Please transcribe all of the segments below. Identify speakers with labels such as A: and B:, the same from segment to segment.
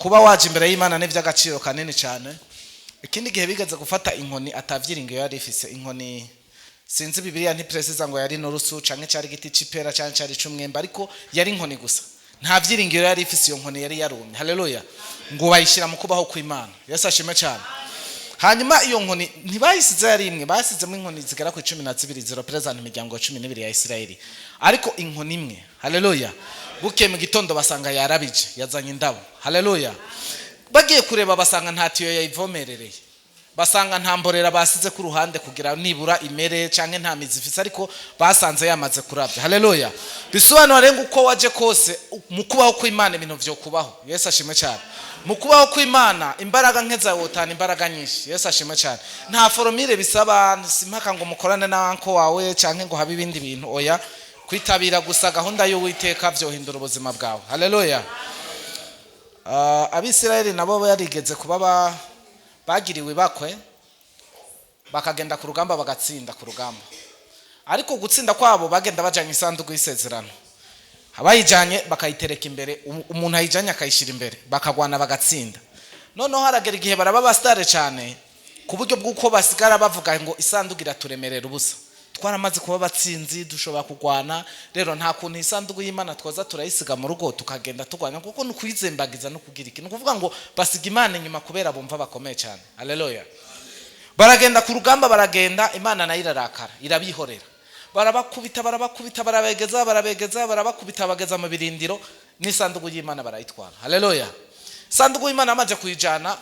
A: Kuba waje imbere y'Imana ni iby'agaciro kanini cyane. Ikindi gihe bigeze gufata inkoni atavyiringiro yari ifise. Inkoni, sinzi, Bibiliya ntipresiza ngo yari n'urusu canke cari igiti c'ipera canke cari c'umwembe, ariko yari inkoni gusa, nta vyiringiro yari ifise. Iyo nkoni yari yarumye. Haleluya! Ngo bayishyira mu kubaho kw'Imana. Yesu ashime cyane. Hanyuma iyo nkoni ntibayisize yari imwe, basizemo inkoni zigera ku 12 zirepresenta imiryango 12 ya Isirayeli, ariko inkoni imwe, haleluya, bukeye mu gitondo basanga yarabije, yazanye indabo. Haleluya! Bagiye kureba basanga nta tiyo yayivomerereye, basanga nta mborera basize ku ruhande kugira nibura imere, canke nta mizi ifise, ariko basanze yamaze kurabya. Haleluya! Bisobanura rero ngo uko waje kose, mu kubaho kw'Imana ibintu vyo kubaho. Yesu ashimwe cyane. Mu kubaho kw'Imana imbaraga nke zawe wotana imbaraga nyinshi. Yesu ashimwe cyane. Nta formule bisaba, simpaka ngo mukorane na uncle wawe canke ngo habe ibindi bintu. Oya, kwitabira gusa gahunda y'Uwiteka vyohindura ubuzima bwawe. Haleluya! Abisirayeli nabo barigeze kuba bagiriwe ibakwe, bakagenda ku rugamba, bagatsinda ku rugamba. Ariko gutsinda kwabo bagenda bajanye isanduku y'isezerano, bayijanye bakayitereka imbere, umuntu ayijanye akayishyira imbere, bakagwana bagatsinda. Noneho haragera igihe baraba aba stars cyane ku buryo bw'uko basigara bavuga ngo isanduku iraturemerera ubusa, twaramaze kuba abatsinzi, dushobora kurwana, rero nta kuntu isanduku y'Imana twoza turayisiga mu rugo tukagenda turwana, kuko ni ukuyizembagiza no kugira iki. Ni ukuvuga ngo basiga Imana inyuma kubera bumva bakomeye cyane. Haleluya! Baragenda ku rugamba, baragenda, Imana nayo irarakara, irabihorera, barabakubita, barabakubita, barabegeza, barabegeza, barabakubita, bageza mu birindiro, n'isanduku y'Imana barayitwara. Haleluya! Isanduku y'Imana bamaze kuyijana,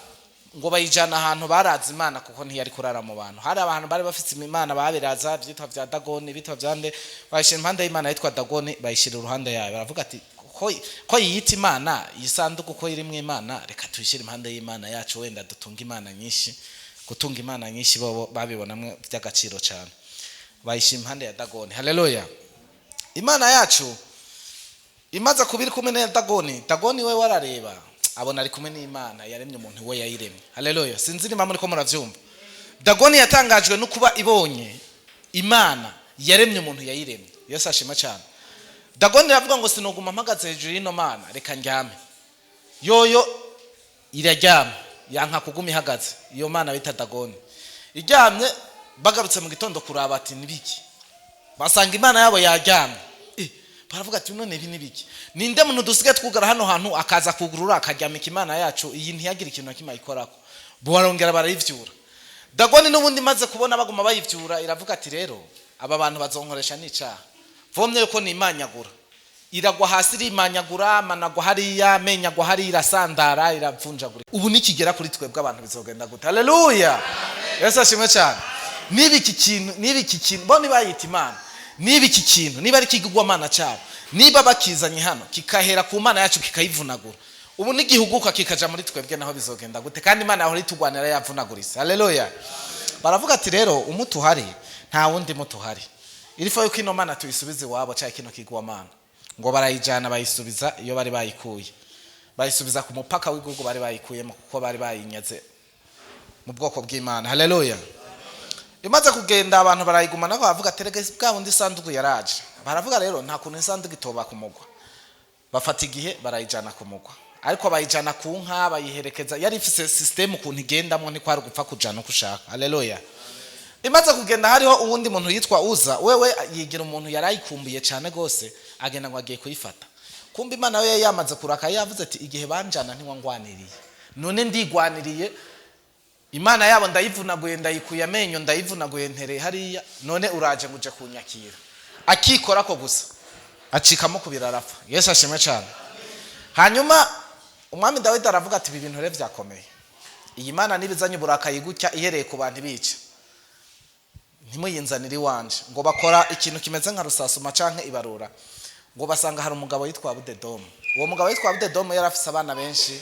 A: ngo bayijana ahantu baraza Imana, kuko ntiyari kurara mu bantu. Hari abantu bari bafite Imana babiraza, byitwa bya Dagoni, bitwa bya nde, bayishyira impande y'Imana yitwa Dagoni, bayishyira iruhande yayo. Baravuga ati ko yiyita Imana, iyi sanduku ko irimo Imana, reka tuyishyire impande y'Imana yacu, wenda dutunga Imana nyinshi. Gutunga Imana nyinshi bo babibonamwe by'agaciro cyane, bayishyira impande ya Dagoni. Haleluya! Imana yacu imaze kuba iri kumwe na Dagoni, Dagoni we warareba abona ari kumwe n'Imana yaremye umuntu, we yayiremye. Haleluya! Sinzi niba muri ko murabyumva. Dagoni yatangajwe no kuba ibonye Imana yaremye umuntu yayiremye. Yesu ashima cyane. Dagoni iravuga ngo sinoguma mpagaze hejuru y'ino mana, reka ndyame. Yoyo iraryama, yanka kuguma ihagaze. Iyo mana bita Dagoni iryamye, bagarutse mu gitondo kuraba ati nibiki, basanga Imana yabo yaryamye. Baravuga ati none ibi nibiki? Ninde muntu dusigaye twugara hano hantu akaza kugurura akaryamika Imana yacu iyi, ntiyagire ikintu na kimwe ayikorako? Barongera barayivyura. Dagoni n'ubundi imaze kubona baguma bayivyura, iravuga ati rero aba bantu bazonkoresha n'icaha, vomye yuko nimanyagura. Iragwa hasi, irimanyagura, amanagwa hariya, amenyo agwa hariya, irasandara, iravunjagura. Ubu nikigera kuri twebwe abantu bizogenda gute? Haleluya! Yesu ashimwe cyane. Niba iki kintu, niba iki kintu bo nibayita Imana, niba iki kintu, niba ari ikigirwamana cyabo, niba bakizanye hano kikahera ku Mana yacu kikayivunagura, ubu n'igihuguka kikaja muri twebwe naho bizogenda gute? Kandi Imana yahora itugwanira yavunaguritse. Haleluya! Baravuga ati rero umuti uhari nta wundi muti uhari, irifa yuko ino mana tuyisubiza iwabo, cyangwa kino kigwamana. Ngo barayijana, bayisubiza iyo bari bayikuye, bayisubiza ku mupaka w'igihugu bari bayikuyemo, kuko bari bayinyaze mu bwoko bw'Imana. Haleluya! Imaze kugenda, abantu barayigumana, ko bavuga ati rega bwa bundi isanduku yaraje. Baravuga rero nta kuntu isanduku itoba ku mugwa. Bafata igihe barayijana ku mugwa, ariko bayijana ku nka, bayiherekeza, yari ifise système ukuntu igendamo, ntikwari gupfa kujana uko ushaka. Haleluya! Imaze kugenda, hariho uwundi muntu yitwa Uza, wewe yigira umuntu yarayikumbuye cyane rwose, agenda ngo agiye kuyifata. Kumva Imana we yari yamaze kuraka, yavuze ati igihe banjana ntiwangwaniriye, none ndigwaniriye, Imana yabo ndayivunaguye, ndayikuye amenyo, ndayivunaguye, ntereye hariya, none uraje ngo uje kunyakira. Akikora ko gusa acikamo kubira, arapfa. Yesu ashimwe cyane. Hanyuma umwami Dawidi aravuga ati ibi bintu rero byakomeye, iyi Mana nibizanye uburakayi gutya ihereye ku bantu ibica, ntimuyinzanire iwanje. Ngo bakora ikintu kimeze nka rusasuma canke ibarura, ngo basanga hari umugabo yitwa Budedomu. Uwo mugabo yitwa Budedomu yari afise abana benshi,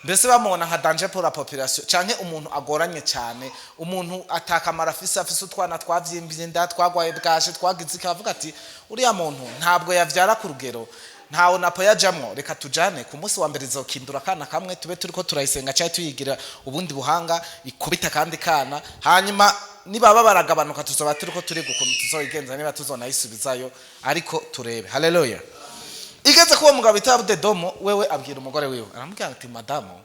A: mbese bamubona nka danger pour la population, canke umuntu agoranye cyane, umuntu atakamara afise, afise utwana twavyimbye inda, twagwaye bwaje, twagize iki. Avuga ati uriya muntu ntabwo yavyara ku rugero, ntawe napo yajamwo, reka tujane ku munsi wa mbere izokindura akana kamwe, tube turiko turayisenga cyangwa tuyigira ubundi buhanga, ikubita akandi kana, hanyuma nibaba baragabanuka tuzoba turiko turiga ukuntu tuzoyigenza, niba tuzonayisubizayo, ariko turebe. Haleluya! Igeze kuwo mugabo bita Abudedomo, wewe abwira umugore wiwe, aramubwira ati: "Madamu,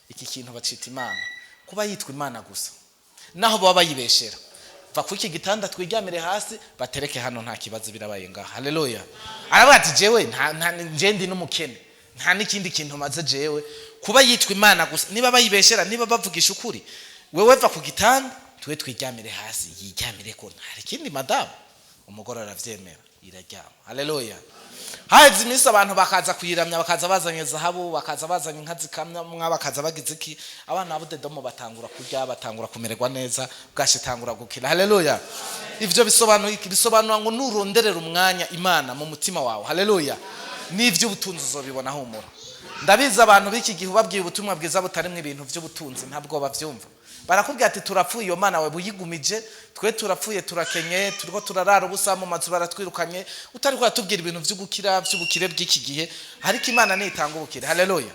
A: iki kintu bacita imana, kuba yitwa imana gusa naho baba bayibeshera, va ku iki gitanda twiryamire hasi, batereke hano, nta kibazo birabaye ngaha." Haleluya. Aravuga ati: "Jewe nta nje, ndi n'umukene, nta n'ikindi kintu maze jewe, kuba yitwa imana gusa, niba bayibeshera, niba bavugisha ukuri, wewe va ku gitanda twe twiryamire hasi, yiryamire ko nta ikindi, madamu." Umugore aravyemera, iraryama. Haleluya. Haheze iminsi, abantu bakaza kuyiramya, bakaza bazanye zahabu, bakaza bazanye inka zikamwa, bakaza bagize iki. Abana b'Abudedomo batangura kurya, batangura kumererwa neza, bwashe itangura gukira. Haleluya. Ivyo bisobanuye iki? Bisobanura ngo nuronderera umwanya imana mu mutima wawe, haleluya, n'ivy'ubutunzi uzobibona. Humura, ndabizi, abantu b'iki gihe ubabwiye ubutumwa bwiza butarimwo ibintu by'ubutunzi ntabwo bavyumva. Barakubwira ati: "Turapfuye, iyo mana we buyigumije, twe turapfuye, turakenye, turiko turarara ubusa mu mazu, baratwirukanye, utari kuratubwira ibintu vy'ugukira, vy'ubukire bw'iki gihe." Ariko imana nitanga ubukire. Haleluya.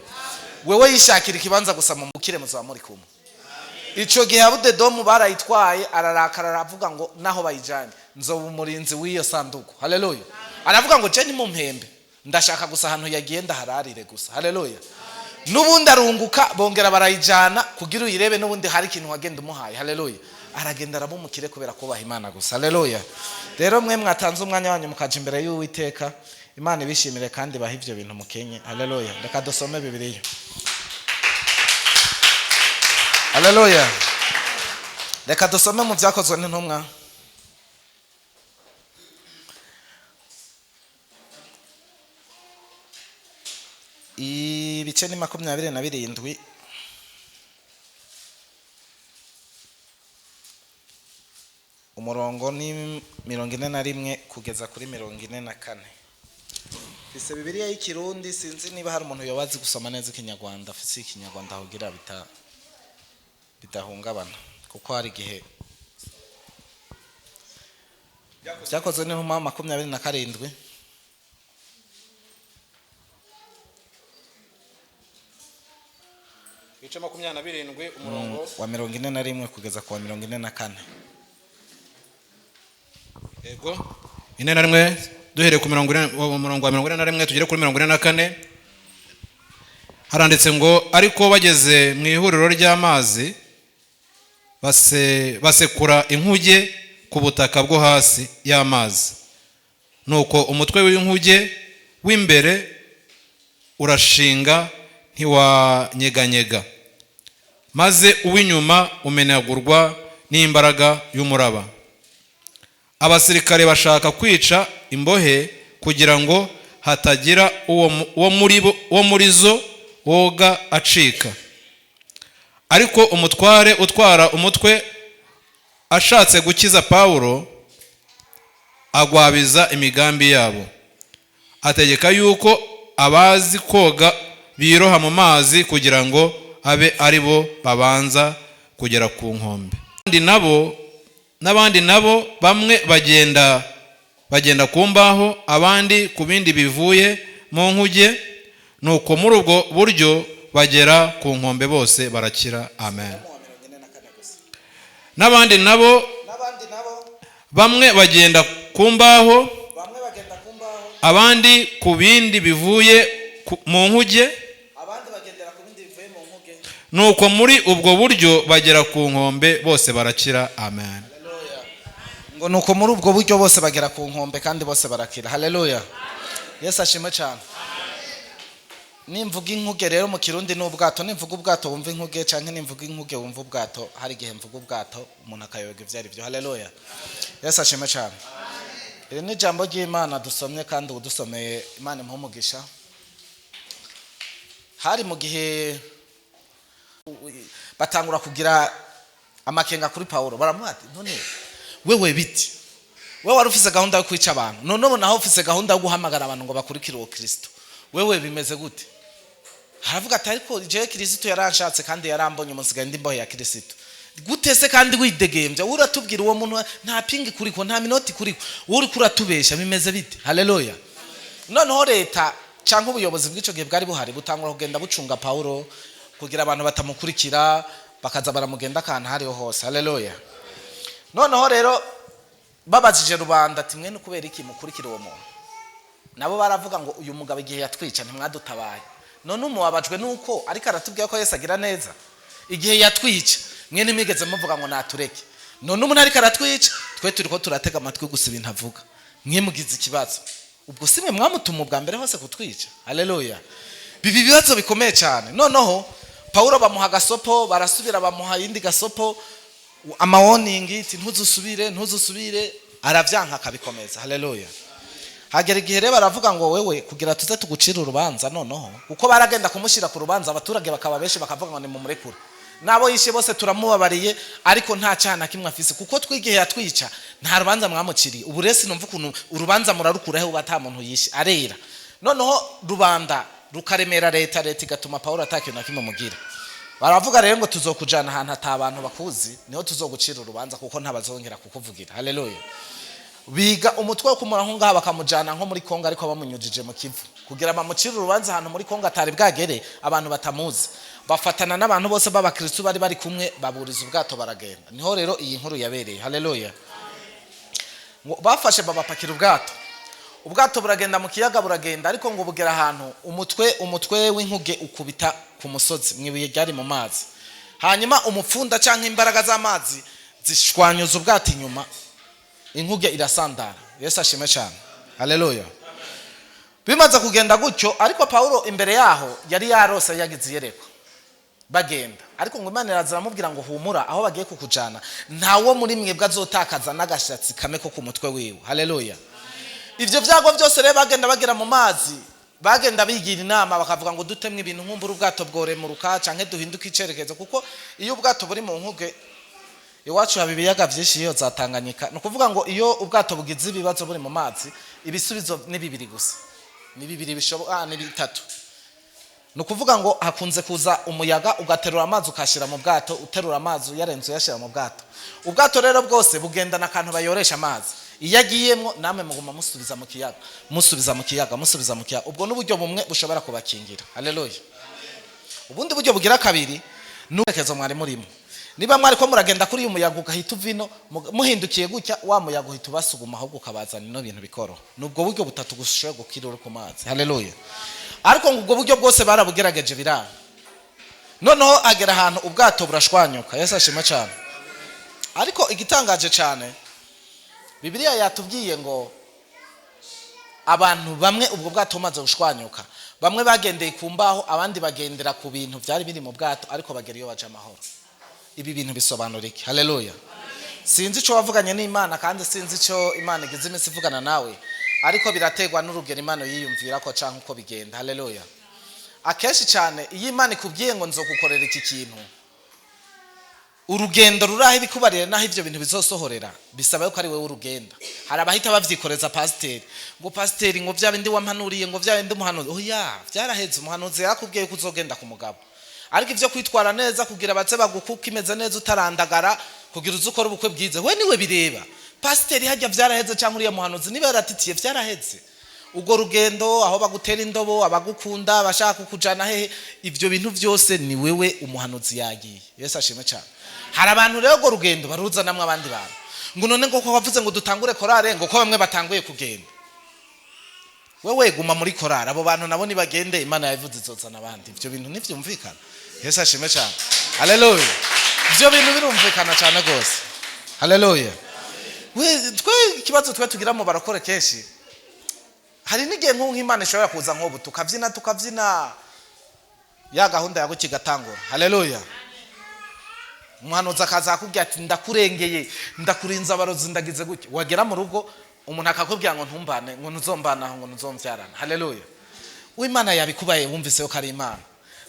A: Wewe yishakira ikibanza gusa mu mukire, muzaba muri kumwe. Ico gihe Abudedomu barayitwaye, ararakara, aravuga ngo: "Naho bayijanye, nzoba umurinzi w'iyo sanduku." Haleluya. Aravuga ngo: "Je nimumpembe, ndashaka gusa ahantu yagiye ndahararire gusa." Haleluya. N'ubundi arunguka, bongera barayijana kugira uyirebe, n'ubundi hari ikintu wagenda umuhaye. Haleluya. Aragenda araba umukire kubera kubaha imana gusa. Haleluya. Rero mwe mwatanze umwanya wanyu mukaja imbere y'Uwiteka, imana ibishimire kandi bahe ivyo bintu mukenye. Haleluya. Reka dusome Bibiliya. Haleluya. Reka dusome mu Byakozwe n'Intumwa, ibice ni 27. Umurongo ni 41 kugeza kuri 44. Mfise Bibiliya y'Ikirundi, sinzi niba hari umuntu yoba azi gusoma neza Ikinyarwanda, afise Ikinyarwanda kugira bidahungabana, kuko hari igihe. Byakozwe n'Intumwa 27.
B: Ibice 27, umurongo
A: wa 41 kugeza ku wa 44.
B: Yego, 41, duhereye ku 40, umurongo wa 41 tugere kuri 44. Haranditse ngo: "Ariko bageze mu ihuriro ry'amazi, basekura inkuge ku butaka bwo hasi y'amazi. Nuko umutwe w'inkuge w'imbere urashinga, ntiwanyeganyega, maze uw'inyuma umenagurwa n'imbaraga y'umuraba. Abasirikare bashaka kwica imbohe kugira ngo hatagira uwo muri zo woga acika. Ariko umutware utwara umutwe ashatse gukiza Pawulo, agwabiza imigambi yabo, ategeka yuko abazi koga biroha mu mazi kugira ngo abe ari bo babanza kugera ku nkombe. N'abandi nabo bamwe bagenda ku mbaho, abandi ku bindi bivuye mu nkuge. Nuko muri ubwo buryo bagera ku nkombe bose, barakira." Amen. N'abandi nabo
A: N'abandi nabo
B: bamwe bagenda ku mbaho,
A: bamwe bagenda ku mbaho,
B: abandi ku bindi bivuye mu nkuge,
A: abandi bagendera ku bindi bivuye mu nkuge.
B: Nuko muri ubwo buryo bagera ku nkombe bose, barakira. Amen.
A: Ngo nuko muri ubwo buryo bose bagera ku nkombe kandi bose barakira. Haleluya. Yesu ashimwe cyane. Nimvuga inkuge rero mu Kirundi ni ubwato. Nimvuga ubwato wumva inkuge, canke nimvuga inkuge wumva ubwato. Hari igihe mvuga ubwato umuntu akayoberwa ivyo ari byo. Haleluya. Yesu ashimwe cyane. Iri ni ijambo ry'Imana dusomye, kandi udusomeye Imana imuhe umugisha. Hari mu gihe batangura kugira amakenga kuri Pawulo, baramuha ati: "None wewe biti, wewe wari ufise gahunda yo kwica abantu, none ubu naho ufise gahunda yo guhamagara abantu ngo bakurikire uwo Kristo, wewe bimeze gute?" Haravuga ati: "Ariko jewe Kristo yaranshatse kandi yarambonye, umusigaye ndi imbohe ya Kristo." "Gute se kandi widegembya? Wowe uratubwira uwo muntu nta pingi kuriko, nta minoti kuriko, wowe uriko uratubesha, bimeze bite?" Haleluya. Noneho leta cyangwa ubuyobozi bw'icyo gihe bwari buhari butangura kugenda bucunga Pawulo kugira abantu batamukurikira, bakaza baramugenda akantu hariho hose. Haleluya. Noneho rero babajije rubanda ati: "Mwe kubera iki mukurikira uwo muntu?" Nabo baravuga ngo uyu mugabo igihe yatwica ntimwadutabaye, none umubabajwe nuko ariko aratubwira ko Yesu agira neza. Igihe yatwica mwe ntimwigeze muvuga ngo natureke, none umuntu ariko aratwica twe turiko turatega amatwi gusa ibintu avuga, mwe mugize ikibazo. Ubwo si mwe mwamutuma ubwa mbere hose kutwica? Haleluya! Biba ibibazo bikomeye cyane. Noneho Pawulo bamuha agasopo, barasubira bamuha iyindi gasopo, ama warning ati ntuzusubire, ntuzusubire, aravyanka akabikomeza. Haleluya! Hagera igihe rero baravuga ngo wewe kugira tuze tugucire urubanza. Noneho kuko baragenda kumushyira ku rubanza, abaturage bakaba benshi, bakavuga ngo nimumurekure, n'abo yishe bose turamubabariye, ariko nta cyaha na kimwe afise, kuko twigihe yatwica nta rubanza mwamuciriye. Ubu rero sinumva ukuntu urubanza murarukuraho uba ata muntu yishe, arera. Noneho rubanda rukaremera leta, leta igatuma Pawulo atakintu na kimwe mugira. Baravuga rero ngo tuzokujana ahantu ata abantu bakuzi, niho tuzogucira urubanza, kuko ntabazongera kukuvugira. Haleluya! Biga umutwe wo kumura ngaha, bakamujana nko muri Kongo, ariko bamunyujije mu Kivu kugira bamucire urubanza ahantu muri Kongo atari bwagere, abantu batamuzi. Bafatana n'abantu bose b'abakristu bari bari kumwe, baburiza ubwato baragenda. Niho rero iyi nkuru yabereye. Haleluya! Ngo bafashe babapakira ubwato, ubwato buragenda mu kiyaga, buragenda, ariko ngo bugera ahantu umutwe w'inkuge ukubita ku musozi mu ibuye ryari mu mazi, hanyuma umupfunda cyangwa imbaraga z'amazi zishwanyuza ubwato inyuma, inkuge irasandara. Yesu ashime cyane. Haleluya! Bimaze kugenda gutyo, ariko Pawulo imbere yaho yari yarose, yagize iyerekwa bagenda, ariko ngo Imana iraza aramubwira ngo humura, aho bagiye kukujana ntawo muri mwebwe azotakaza n'agashatsi kame ko ku mutwe wiwe. Haleluya! Ibyo byago byose rero, bagenda bagera mu mazi, bagenda bigira inama, bakavuga ngo dutemwe ibintu nkumbura ubwato bworemuruka canke duhinduke icerekezo, kuko iyo ubwato buri mu nkuge, iwacu haba ibiyaga byinshi, iyo za Tanganyika, ni ukuvuga ngo iyo ubwato bugize ibibazo buri mu mazi, ibisubizo ni bibiri gusa, ni bibiri bishoboka, ni bitatu. Ni ukuvuga ngo hakunze kuza umuyaga ugaterura amazi ukashyira mu bwato, uterura amazi uyarenze uyashyira mu bwato. Ubwato rero bwose bugendana akantu bayoresha amazi, iyo agiyemwo namwe muguma musubiza mu kiyaga, musubiza mu kiyaga, musubiza mu kiyaga. Ubwo n'uburyo bumwe bushobora kubakingira. Haleluya! Ubundi buryo bugira kabiri ni urekezo mwari murimo. Niba mwari ko muragenda kuri uyu muyaga ugahita uva ino, muhindukiye gutya, wa muyaga uhita ubasuguma, ahubwo ukabazana ino, bintu bikoroha. Ni ubwo buryo butatu gusa ushobora gukira uri ku mazi. Haleluya! Ariko ngo ubwo buryo bwose barabugerageje biranga. Noneho agera ahantu ubwato burashwanyuka. Yesu ashima cyane. Ariko igitangaje cyane, Bibiliya yatubwiye ngo abantu bamwe, ubwo bwato bumaze gushwanyuka, bamwe bagendeye ku mbaho, abandi bagendera ku bintu byari biri mu bwato, ariko bagera iyo baja amahoro. Ibi bintu bisobanura iki? Haleluya! Sinzi icyo wavuganye n'Imana, kandi sinzi icyo Imana igize iminsi ivugana nawe, ariko biraterwa n'urugero Imana yiyumvira ko cyangwa uko bigenda. Haleluya! Akenshi cyane iyo Imana ikubwiye ngo nzogukorera iki kintu, urugendo ruraho ibikubarira n'aho ibyo bintu bizosohorera bisaba yuko ari wowe urugenda. Hari abahita babyikoreza pasiteri, ngo pasiteri, ngo bya bindi wampanuriye, ngo bya bindi umuhanuzi. Oya, byaraheze. Umuhanuzi yarakubwiye ko uzogenda ku mugabo, ariko ibyo kwitwara neza kugira baze bagukuka imeze neza, utarandagara, kugira uze ukore ubukwe bwiza, we niwe bireba. Pasiteri hajya byaraheze, cyangwa uriya muhanuzi niba yaratitiye byaraheze. Urwo rugendo, aho bagutera indobo, abagukunda abashaka kukujana hehe, ibyo bintu byose ni wewe, umuhanuzi yagiye. Yesu ashimwe cyane. Hari abantu rero urwo rugendo baruzanamwo abandi bantu, ngo none ngo ko wavuze ngo dutangure korale, ngo ko bamwe batanguye kugenda, wewe guma muri korale, abo bantu nabo nibagende, Imana yavuze izozana abandi. Ibyo bintu ntivyumvikana. Yesu ashimwe cyane. Haleluya! Ibyo bintu birumvikana cyane rwose. Haleluya! Twe ikibazo twe tugira mu barakore kenshi, hari n'igihe nk'Imana ishobora kuza nk'ubu tukabyina, tukabyina, ya gahunda yaguki igatangura. Haleluya! Umuhanuzi akaza akakubwira ati ndakurengeye, ndakurinze abarozi, ndagize gutya. Wagera mu rugo umuntu akakubwira ngo ntumbane, ngo ntuzombanaho, ngo ntuzombyarana. Haleluya! Uwimana yabikubaye, wumvise ko ari Imana.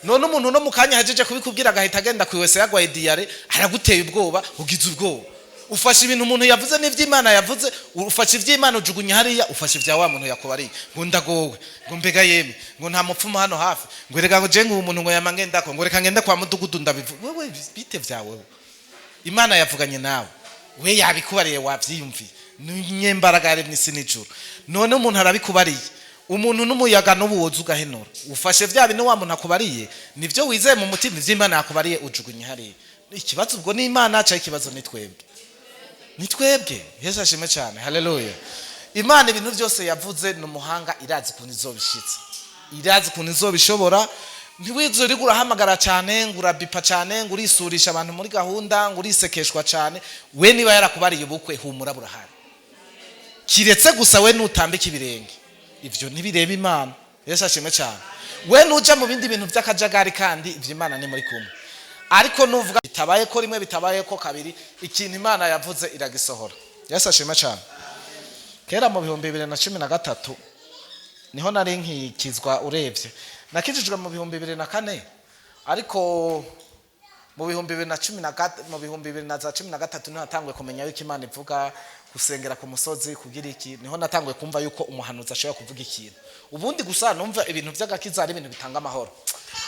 A: None umuntu no mu kanya ahejeje kubikubwira agahita agenda ku iwese yagwaye diyare, araguteye ubwoba, ugize ubwoba, ufashe ibintu umuntu yavuze n'iby'Imana yavuze, ufashe iby'Imana ujugunya hariya, ufashe ibya wa muntu yakubariye, ngo ndagowe, ngo mbega yemwe, ngo nta mupfumu hano hafi, ngo reka ngo je ngo umuntu ngo yama ngendako, ngo reka ngende kwa mudugudu ndabivuga. Wewe bite vyawe? Imana yavuganye nawe, we yabikubariye, wavyiyumviye, ninyembaraga yaremye isi n'ijuru. None umuntu arabikubariye, umuntu n'umuyaga n'ubu woza ugahenura, ufashe vya bintu wa muntu akubariye, nivyo wizeye mu mutima, ivy'Imana yakubariye ujugunye hariya. Ikibazo ubwo ni Imana cyangwa ikibazo ni twebwe? Ni twebwe. Yesu ashime cyane. Haleluya! Imana ibintu byose yavuze ni umuhanga, irazi ukuntu izobishitsa, irazi ukuntu izobishobora. Ntiwize uri urahamagara cyane, ngo urabipa cyane, ngo urisurisha abantu muri gahunda, ngo urisekeshwa cyane. We niba yarakubariye ubukwe, humura, burahari, kiretse gusa we nutambika ibirenge. Ibyo ntibireba Imana. Yesu ashimwe cyane. We nuja mu bindi bintu by'akajagari, kandi ibyo Imana ni muri kumwe. Ariko nuvuga bitabaye ko rimwe, bitabaye ko kabiri, ikintu Imana yavuze iragisohora. Yesu ashimwe cyane. Kera mu 2013 niho nari nkikizwa. Urebye nakijijwe mu 2004, ariko mu bihumbi bibiri na cumi na gat- mu bihumbi bibiri na za cumi na gatatu niho natanguye kumenya yuko Imana ivuga, gusengera ku musozi kugira iki. Niho natanguye kumva yuko umuhanuzi ashobora kuvuga ikintu. Ubundi gusa numva ibintu by'agakiza ari ibintu bitanga amahoro,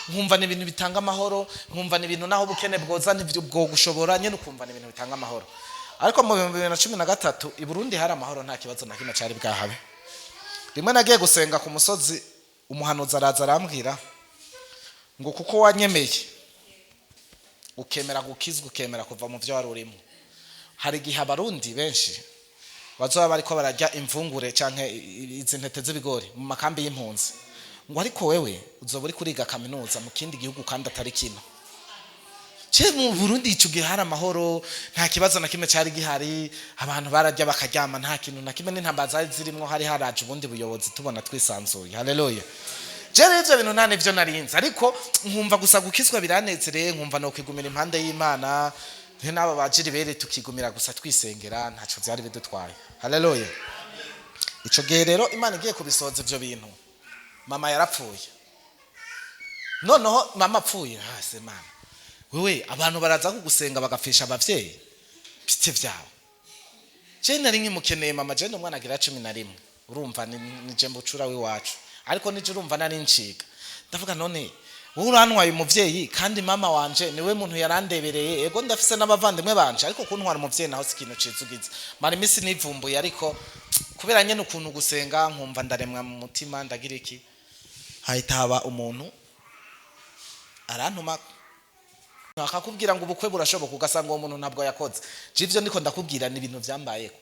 A: nkumva ni ibintu bitanga amahoro, nkumva ni ibintu naho ubukene bwoza ntibwo gushobora nyine, ukumva ni ibintu bitanga amahoro. Ariko mu 2013 i Burundi hari amahoro, nta kibazo na kimwe cyari bwahabe. Rimwe nagiye gusenga ku musozi, umuhanuzi araza arambwira ngo: "Kuko wanyemeye, ukemera gukizwa, ukemera kuva mu byo wari urimo, hari igihe Abarundi benshi bazoba bariko bararya imvungure canke izi ntete z'ibigori mu makambi y'impunzi, ngo ariko wewe uzoba uri kuriga kaminuza mu kindi gihugu kandi atari kino." Ce mu Burundi ico gihe hari amahoro, nta kibazo na kimwe cari gihari, abantu bararya bakaryama, nta kintu na kimwe n'intambara zari zirimwo, hari haraje ubundi buyobozi, tubona twisanzuye. Haleluya. Je rero ivyo bintu nta nivyo narinzi, ariko nkumva gusa gukizwa biranezereye, nkumva no kwigumira impande y'Imana nte n'aba bajiri bere, tukigumira gusa twisengera, ntaco vyari bidutwaye. Haleluya. Ico gihe rero Imana igiye kubisohoza ivyo bintu, mama yarapfuye. Noneho mama apfuye, hase Mana wewe, abantu baraza kugusenga bagapfisha abavyeyi, bite vyawe? Je nari nkimukeneye mama. Je umwana agira 11, urumva ni je mbucura w'iwacu, ariko nije urumva nari nciga. Ndavuga: "None wowe urantwaye umuvyeyi, kandi mama wanje niwe muntu yarandebereye. Ego, ndafise n'abavandimwe banje, ariko kuntwara umuvyeyi naho si ikintu ciza ugize." Mara imisi nivumbuye, ariko kubera nyene ukuntu gusenga nkumva ndaremwa mu mutima, ndagira iki, hahita haba umuntu arantuma akakubwira ngo ubukwe burashoboka, ugasanga uwo muntu ntabwo yakoze. Je ivyo ndiko ndakubwira ni ibintu vyambayeko,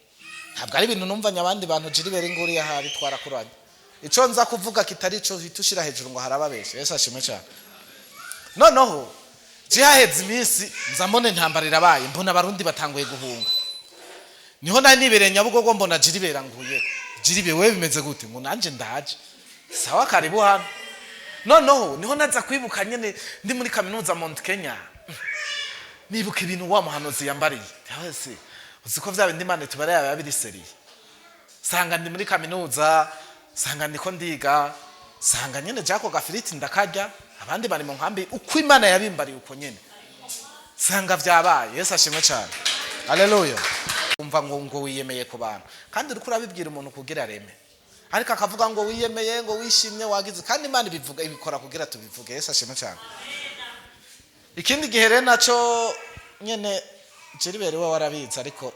A: ntabwo ari ibintu numvanye abandi bantu. Jiribere nguriya ahari twarakuranye, ico nza kuvuga kitari ico uhita ushira hejuru ngo harababesha. Yesu ashimwe cyane. Noneho je haheze iminsi, nza mbona intambara irabaye, mbona Abarundi batanguye guhunga. Niho nari nibereye Nyabugogo, mbona Jiribera nguyeko. "Jiribe wewe, bimeze gute?" Ngo: "Nanje ndaje." "Sawa, karibu hano." Noneho niho naza kwibuka nyene ndi muri kaminuza Mount Kenya, nibuka ibintu wa muhanuzi yambariye. Ese uzi ko vya bindi Imana tubara yaba biri sérieux? Sanga ndi muri kaminuza, sanga ndiko ndiga, sanga nyene jako gafiriti ndakarya, abandi bari mu nkambi, uko Imana yabimbariye uko nyene sanga vyabaye. Yesu ashimwe cyane. Haleluya. Umva ngo wiyemeye ku bantu, kandi uriko urabibwira umuntu kugira areme, ariko akavuga ngo wiyemeye, ngo wishimye, wagize, kandi Imana ibivuga, ibikora kugira tubivuge. Yesu ashimwe cyane. Ikindi gihe rero naco nyene Jiriberi we warabizi, ariko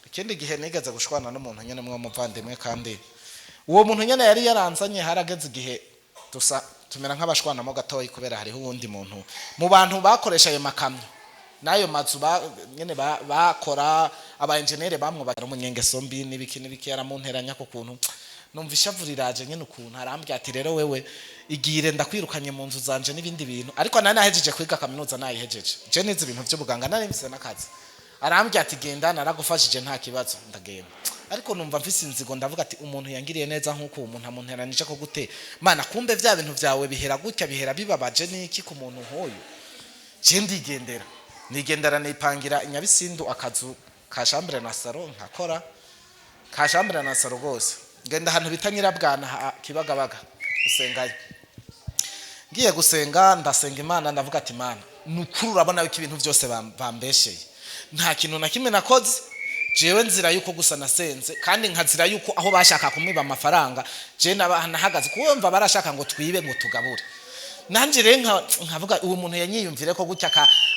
A: ikindi gihe nigeze gushwana n'umuntu nyene mwe muvandimwe, kandi uwo muntu nyene yari yaranzanye. Harageze igihe dusa tumera nk'abashwanamo gatoyi, kubera hariho uwundi muntu mu bantu bakoresha ayo makamyo n'ayo mazu nyene bakora, aba engineer bamwubakira, umunyengeso mbi n'ibiki n'ibiki, yaramunteranya ku kuntu numva ishavu riraje nyene ukuntu. Arambwira ati: "Rero wewe igire, ndakwirukanye mu nzu zanje n'ibindi bintu." Ariko nari nahejeje kwiga kaminuza, nayihejeje, je nize ibintu by'ubuganga, nari mfise n'akazi. Arambwira ati: "Genda, naragufashije, nta kibazo." Ndagenda, ariko numva mfise inzigo. Ndavuga ati: "Umuntu yangiriye neza nk'uko uwo muntu amunteranije ko gute? Mana, kumbe vya bintu vyawe bihera gutya, bihera bibabaje n'iki ku muntu nk'uyu?" Je ndigendera, nigendera, nipangira i Nyabisindu akazu ka chambre na salon, nkakora ka chambre na salon rwose. Ngenda ahantu bita Nyirabwana, Kibagabaga, gusengayo. Ngiye gusenga, ndasenga Imana, ndavuga ati: "Imana, ni ukuri urabona yuko ibintu byose bambesheye, nta kintu na kimwe nakoze jewe, nzira yuko gusa nasenze, kandi nkazira yuko aho bashaka kumwiba amafaranga je nahagaze kuko barashaka ngo twibe ngo tugabure." Nanje rero nkavuga uwo muntu yanyiyumvire ko gutya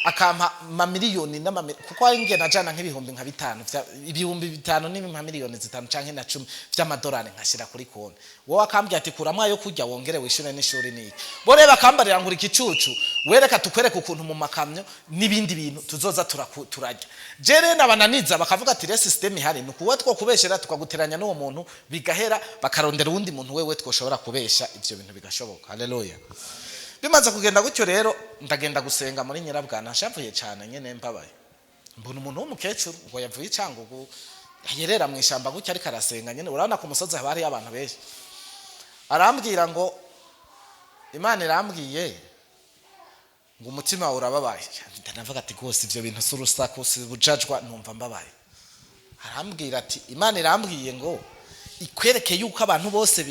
A: akampa mamiliyoni kuko ari ngiye najana nk'ibihumbi nka bitanu 5000 n'ibihumbi 5 miliyoni canke na 10 vy'amadolari nkashira kuri konti, wowe akambwira ati: "Kuramwo ayo kurya, wongere wishure n'ishuri." Niki bo rero bakambarira ngo uri igicucu. Wereka tukwereke ukuntu mu makamyo n'ibindi bintu tuzoza turajya. Je rero nabananiza bakavuga ati rero system ihari ni ukuba twokubeshera, tukaguteranya n'uwo muntu bigahera, bakarondera uwundi muntu wewe twoshobora kubesha, ivyo bintu bigashoboka. Haleluya. Bimaze kugenda gutyo rero, ndagenda gusenga muri Nyirabwana, nshavuye cyane nyene, mbabaye. Mbona umuntu w'umukecuru ngo yavuye icangugu, yerera mu ishyamba gutya, ariko arasenga nyene. Urabona ku musozi haba hariyo abantu benshi. Arambwira ngo Imana irambwiye ngo umutima wawe urababaye. Ndanavuga ati rwose ibyo bintu si urusaku, si bujajwa, numva mbabaye. Arambwira ati Imana irambwiye ngo ikwereke yuko abantu bose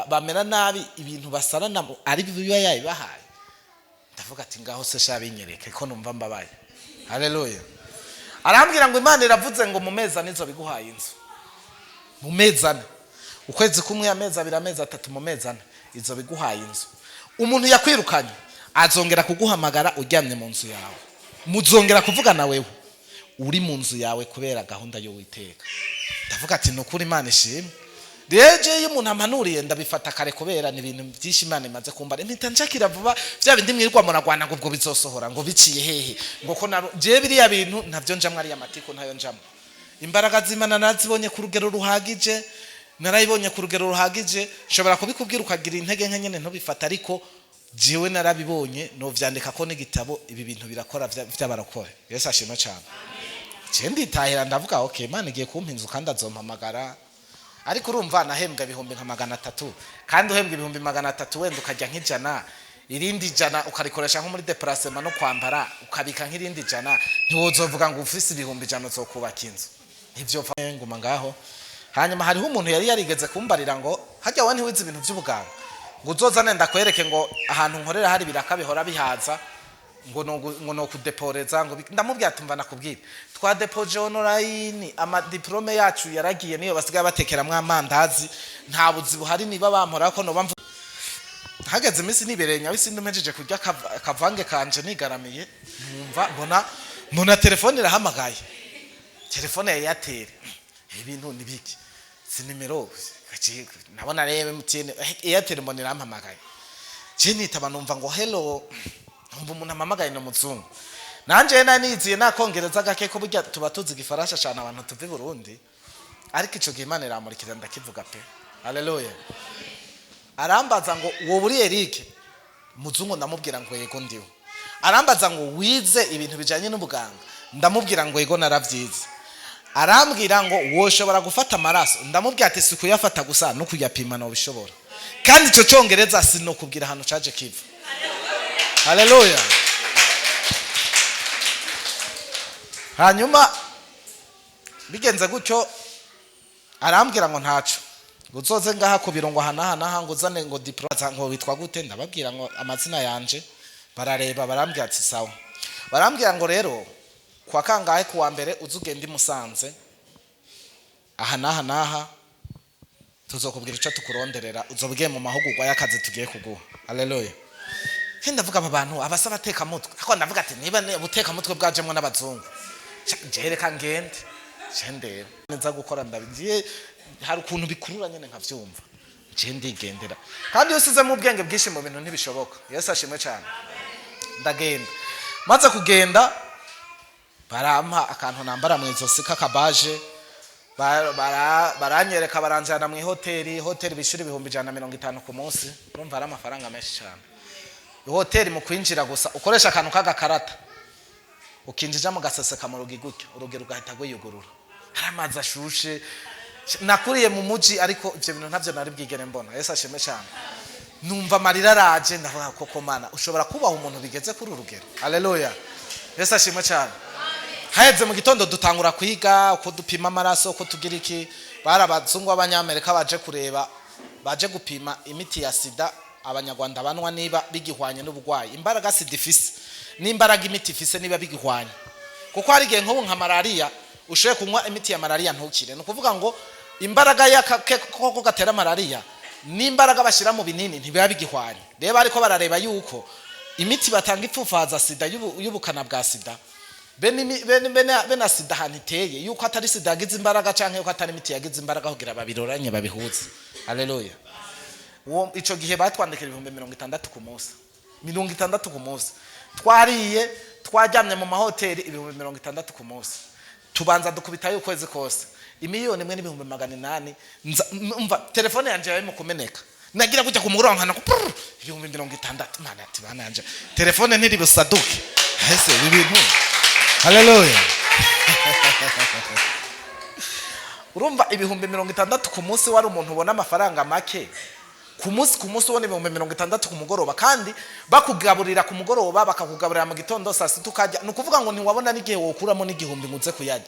A: bamera nabi, ibintu basarana ari biba yabibahaye. Ndavuga ati ngaho se sha, binyereke ko numva mbabaye. Haleluya. Arambwira ngo Imana iravuze ngo mu mezi 4 izo biguhaye inzu. Mu mezi 4, ukwezi kumwe, amezi 2, amezi 3, mu mezi 4 izo biguhaye inzu. Umuntu yakwirukanye azongera kuguhamagara uryamye mu nzu yawe, muzongera kuvugana wewe uri mu nzu yawe kubera gahunda y'Uwiteka. Ndavuga ati ni ukuri, Imana ishimwe. Rero jewe iyo umuntu ampanuriye ndabifata kare, kubera ni ibintu byinshi Imana imaze kumbara, mpita nshakira vuba. Bya bindi mwirirwa muragwana ngo ubwo bizosohora, ngo biciye hehe, ngo ko jewe biriya bintu ntabyo njamwo, ariya matiko ntayo njamwo. Imbaraga z'Imana narazibonye ku rugero ruhagije, narayibonye ku rugero ruhagije. Nshobora kubikubwira ukagira intege nke nyene ntubifata, ariko jewe narabibonye, novyandika ko n'igitabo. Ibi bintu birakora vy'abarokore. Yesu ashimwe cyane. Je nditahira, ndavuga okay, Imana igiye kumpa inzu kandi azompamagara. Ariko urumva nahembwa ibihumbi nka 300, kandi uhembwa ibihumbi 300 wenda ukajya nk'ijana, irindi jana ukarikoresha nko muri déplacement no kwambara, ukabika nk'irindi jana, ntiwozovuga ngo ufise 100,000 uzokubaka inzu. Ntivyopfa. Nguma ngaho. Hanyuma hariho umuntu yari yarigeze kumbarira ngo hajya wowe ntiwize ibintu by'ubuganga, ngo uzozane ndakwereke, ngo ahantu nkorera hari ibiraka bihora bihaza, ngo ngo nokudeporeza, ngo ndamubwira ati mva nakubwira, twadepoje online, amadiplome yacu yaragiye, niyo basigaye batekeramwo amandazi, nta buzi buhari. Niba bampora ko noba hageze iminsi nibereye Nyabisindu, mpejeje kurya akavange kanje, nigaramiye, numva mbona telefone irahamagaye, telefone ya Airtel. Ibintu ni biki? Si nimero nabona rero MTN, Airtel, mbona irampamagaye. Je nitaba, numva ngo hello, numva umuntu ampamagaye ni umuzungu. Nanje nari niziye nakongereza gake, ko burya tuba tuzi igifaransa cyane abantu tuva i Burundi, ariko ico gihe Imana iramurikira ndakivuga pe. Haleluya. Arambaza ngo wowe uri Eric Muzungu? Ndamubwira ngo yego, ndiwe. Arambaza ngo wize ibintu bijanye n'ubuganga? Ndamubwira ngo yego, naravyize. Arambwira ngo woshobora gufata amaraso? Ndamubwira ati si kuyafata gusa, no kuyapima nobishobora. Kandi ico congereza sinokubwira ahantu caje kiva. Haleluya. Hanyuma bigenze gutyo, arambwira ngo ntaco, ngo uzoze ngaha ku biro, ngo aha n'aha n'aha, ngo uzane ngo diplome, ngo witwa gute? Ndababwira ngo amazina yanje, barareba, barambwira ati sawa. Barambwira ngo rero kwa kangahe kuwa mbere uze ugende i Musanze aha n'aha n'aha, tuzokubwira ico tukuronderera, uzoba ugiye mu mahugurwa y'akazi tugiye kuguha. Haleluya. Kandi ndavuga aba bantu abasa abatekamutwe, ariko ndavuga ati niba ubutekamutwe bwajemwo n'abazungu, jewe reka ngende, je ndebe neza gukora. Ndabigiye, hari ukuntu bikurura nyene nkavyumva, je ndigendera. Kandi iyo usizemo ubwenge bwinshi mu bintu ntibishoboka. Yesu ashimwe cyane. Ndagenda, maze kugenda barampa akantu nambara mu izosi k'akabaje, baranyereka, baranjana mu ihoteli. Hoteli bishyura 150,000 ku munsi. Urumva ari amafaranga menshi cyane. Ihoteli mu kwinjira gusa ukoresha akantu k'agakarata, ukinjija mu gaseseka mu rugi gutya, urugi rugahita rwiyugurura. Hari amazi ashushe. Nakuriye mu muji, ariko ivyo bintu ntabyo nari bwigere mbona. Yesu ashime cyane. Numva amarira araje, ndavuga koko Mana, ushobora kubaha umuntu bigeze kuri uru rugero? Haleluya, Yesu ashimwe cyane. Haheze mu gitondo dutangura kwiga uko dupima amaraso, uko tugira iki. Bari abazungu b'Abanyamerika baje kureba, baje gupima imiti ya sida Abanyarwanda banwa niba bigihwanye n'uburwayi, imbaraga sida ifise n'imbaraga imiti ifise niba bigihwanye, kuko hari igihe nk'ubu nka malariya ushoboye kunywa imiti ya malariya ntukire. Ni ukuvuga ngo imbaraga y'agakoko gatera malariya n'imbaraga bashyira mu binini ntibiba bigihwanye. Rero ariko barareba yuko imiti batanga ipfufaza sida y'ubukana bwa sida bene na sida ahantu iteye, yuko atari sida yagize imbaraga canke yuko atari imiti yagize imbaraga, kugira babiroranye babihuze. Haleluya. Uwo ico gihe batwandikira 60,000 ku munsi. 60 ku munsi. Twariye, twaryamye mu mahoteli, 60,000 ku munsi. Tubanza dukubitayo ukwezi kose 1,800,000. Umva, telefone yanje yari mu kumeneka, nagira kujya ku mugoroba nkana 60,000. Mana ati bana yanje telefone ntiri busaduke ese ibi bintu. Haleluya! Urumva, 60,000 ku munsi, wari umuntu ubona amafaranga make ku munsi. Ku munsi ubona 60,000 ku mugoroba, kandi bakugaburira ku mugoroba, bakakugaburira mu gitondo, saa sita ukarya. Ni ukuvuga ngo ntiwabona n'igihe wokuramo n'igihumbi ngo uze kuyarya.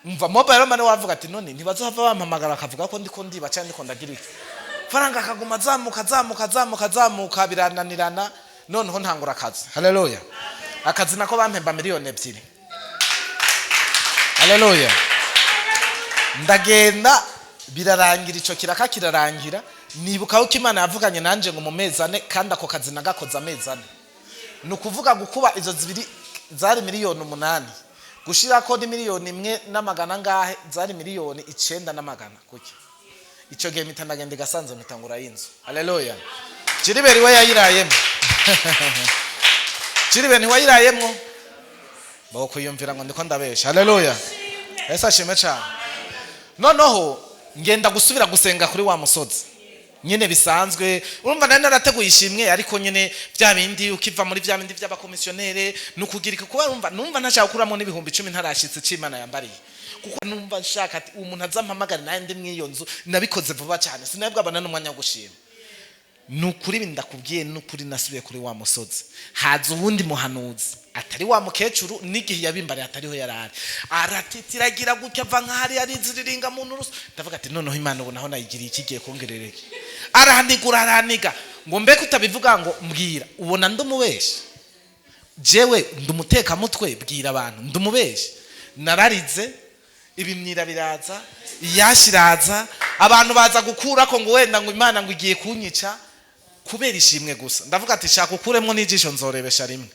A: Mva mobile money, wavuga ati none ntibazohava bampamagara bakavuga ko ndiko ndiba cyangwa ndiko ndagira iki? Faranga akaguma azamuka, azamuka, azamuka, azamuka, birananirana. Noneho ntangura akazi. Haleluya! Akazi nako bampemba 2 miliyoni. Haleluya! Ndagenda, birarangira, ico kiraka kirarangira. Nibuka ko Imana yavuganye nanje ngo mu mezi 4, kandi ako kazi nagakoze amezi 4. Ni ukuvuga gukuba izo zibiri zari 8 miliyoni, gushirako ni miliyoni 1 n'amagana angahe, zari 9 miliyoni kuki. Ico gihe mpita ndagenda igasanze, mpita ngura y'inzu. Haleluya! Jiriberi we yayirayemo. Jiriberi ntiwayirayemwo, bokwiyumvira ngo ndiko ndabesha. Haleluya! Ese ashime cane. Noneho ngenda gusubira gusenga kuri wa musozi nyine bisanzwe. Urumva, nari narateguye ishimwe, ariko nyine bya bindi ukiva muri bya bindi by'abakomisiyonere ni ukugira iki, kuba urumva numva ntashaka gukuramo n'10,000 ntarashitse c'Imana yambariye, kuko numva nshaka ati umuntu azampamagare nawe ndi mw'iyo nzu. Nabikoze vuba cyane, sinabwabona n'umwanya wo gushima. Ni ukuri ibi ndakubwiye, ni ukuri. Nasubiye kuri wa musozi, haza uwundi muhanuzi atari wa mukecuru, n'igihe yabimbariye atariho yari ari. Aratitiragira gutya, ava nk'ahari ariziriringa mu nturusu. Ndavuga ati noneho Imana ubu naho nayigiriye ikigiye kongerera iki? Arahanigura, arahaniga ngo mbeke utabivuga ngo mbwira, ubona ndumubeshi? Jewe ndumutekamutwe? Bwira abantu ndumubeshi? Nararize, ibimyira biraza, iyashi iraza, abantu baza gukurako ngo wenda ngo Imana ngo igiye kunyica kubera ishimwe gusa. Ndavuga ati shaka ukuremo n'ijisho nzorebesha rimwe.